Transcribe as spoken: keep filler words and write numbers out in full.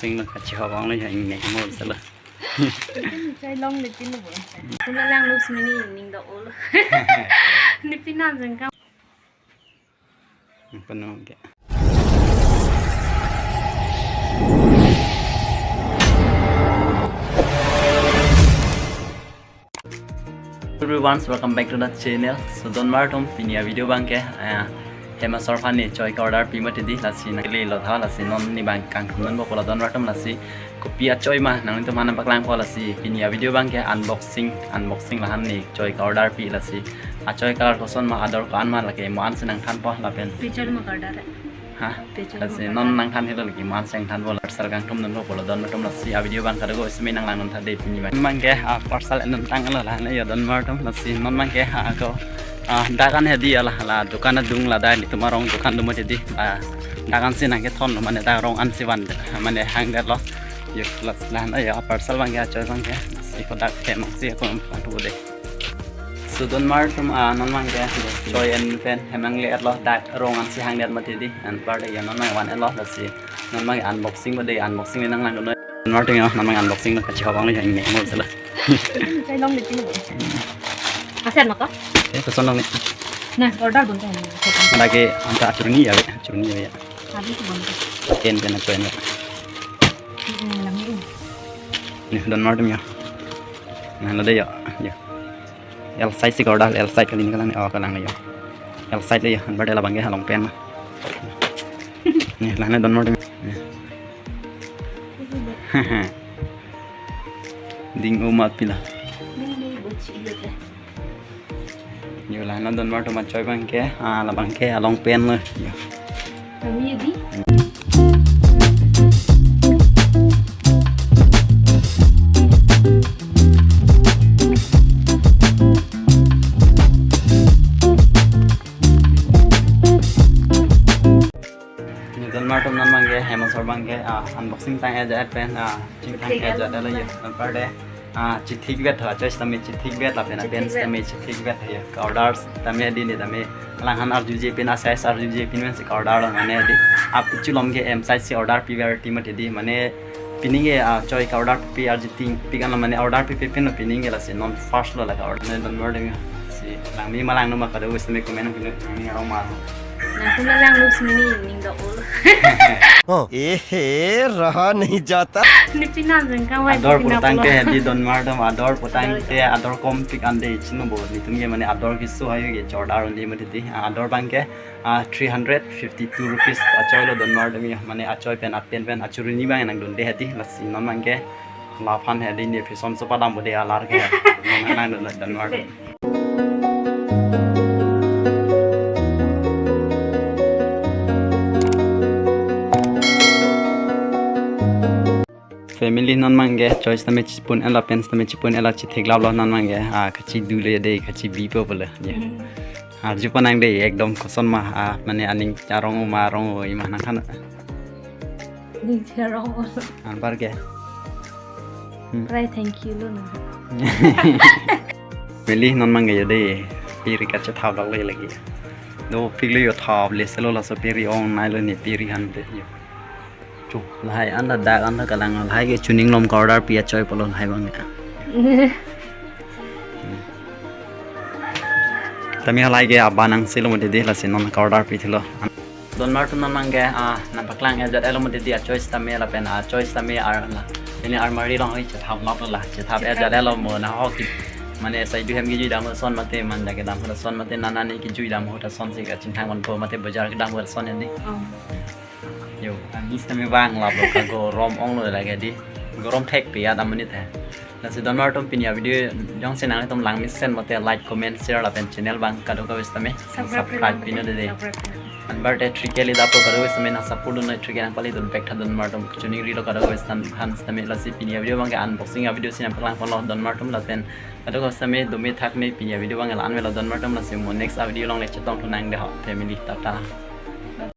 Ting lo kachi hawang lo yang nek mo sala. Chai long le tin lo bo. Kuna lang looks mini ning do ol. Ni pina jeng ka. Penuh ke. Everyone, welcome back to the channel. So, donmar atum pini a-video abang ke, ah, Hem asor aphan ne choi ka-order pi mati di, lasi nangkele lo tha, lasi non ne abang kangthum non bo pulo donmar atum, lasi kopi achoi ma nanglitum aphan nangpaklangpo, lasi pini a-video abang ke unboxing, unboxing lahenlo, choi ka-order pi, lasi achoi color koson ma, ador ko-an ma, lake mo-an si nangthanpo lapen. Picture ma ka-order. Ha? Picture lasi ma non ka-order nangthan helo lake mo-an si nangthanpo, lasi kangthum non bo pulo donmar atum, lasi a-video abang kadokave semi nanglang non tha de pini abang. Abang ke, ah, parcel en non tanglo lahenlo yo donmar atum, lasi non abang ke, ah, ako, ah, dak an hedi ala, la dukan adung ladak ilitum arong dukan do mati di, ah, dak an si nangkethon lo, mane dak rong an si van, mane hangdetlo. Yo, lasi lahenlo yo parcel abang ke, achoi abang ke, lasi kodak hem si ako pangthu de. So donmar atum, ah, non abang ke choi en pen hem nangle-etlo, dak rong an si hangdet mati di, anparke yo non abang van-etlo, lasi non abang unboxing bo de, unboxing le nanglang non. Donmar atum yo, non abang unboxing lo kachi hawang lo yang nek mo sala. Chai long le tin lo bo. Asen ma ko? Eh, koson long ne. Na, order dun ta. Lake anta achurni ya, achurni ya. Adi ko bon. Ken ken achoi ne. Hmm, lang ni. Ne, donmar atum yo. Na, lo de yo, yo. L size si ka-order, L size kali ne kalang ne, oh, kalang ne yo. L size le yo, anparke labang ke halong pen ma. Ne, lahenlo donmar atum. Ne. Ding umat pila. Yo, lahenlo donmar atum achoi abang ke, ah, labang ke along pen lo. Yo. Kami di. Yo donmar atum, non abang ke, Hem asor abang ke, ah, unboxing tang-et jat pen, ah, chingthang-et jat lo yo, anparke, ah, chithik vet tha, achoi sitame chithik vet lapen apen sitame chithik vet yo, ka-order sitame di ne tame, alangphan arjuje pin, a-size arjuje pin pen si ka-order lo mane di, ap chulom ke M size si order pi ver ti mati di, mane pining ke, ah, choi ka-order pi arju ting pi kan lo, mane order pi pi pin lo pining ke, lasi non first lo la ka-order ne donmar atum yo. Si lang mi ma lang non ma kadokave semi comment pin lo, lang mi arong ma. Nangtum lang looks mini ning do ol. Oh, eh, he, raha nahi jata. Ni pina jeng ka wai. Ador putang ke hedi donmar atum, ador putang ke, ador kom pik ande chino bo, netum ke mane ador kisu hayu ke choi order undi mati di, ah, ador abang ke, ah, three hundred fifty-two rupees achoi lo donmar atum yo, mane achoi pen apen pen achurni abang nangdunde hedi, lasi non abang ke laphan hedi ne phison sopa dam bo de alar ke. Non nang don donmar atum. Family, non abang ke choi sitame chipun-et lapen sitame chipun-et la chitheklap lo, non abang ke, ah, kachi dule de, kachi bipo pulo. Ye. Hmm. Arju pon nang de, ekdom koson ma, ah, mane aning arong ma arong o ima nangthan. Ning arong o. Anparke. Hmm. Try thank you lo na. Family, non abang ke yo de, piri kachethap lok le lake. Dopik lo yo, thap le selo, laso piri ong nai lo ne piri han de yo. Chu, lahai an ta dak an ta kalang, lahai ke chuning lom ka-order pi achoi pulo lahai abang ya. Tame halahai ke aban nang silo mati di, lasi non ka-order pi thilo. Donmar atum, non abang ke, ah, nangpaklang-et jat lo mati di, achoi sitame lapen, ah, achoi sitame ar la. Ini almirah along hoi chethap lap lo la, chethap-et jat lo mo na ho ki. Mane sai du hem kejui dam son mate, man jake dam son mate, nana ne kejui dam ho ta son si kachingthang ponpo mate, bajar kedam ho son ya di. Oh. Yo, ani sitame vang lap lo, ka gorom ong lo lake di. Gorom thek pe ya dam menit hai. Lasi donmar atum, pini a-video jongsi nanglitum lang mesen mate like, comment, share lapen channel abang kadokave sitame subscribe pin non de de. Subscribe pin non. Anparke three K le dapo, kadokave sitame nang support dun noi, three K nangpali dun pek tha donmar atum, chuningri lo kadokave sitame, han sitame, lasi pini a-video abang ke unboxing a-video si nangpaklang pon lo donmar atum, lapen kadokave sitame dome thak me, pini a-video abang ke la-an me lo donmar atum, lasi mo next a-video along le chetong thu nang de ho family, tata.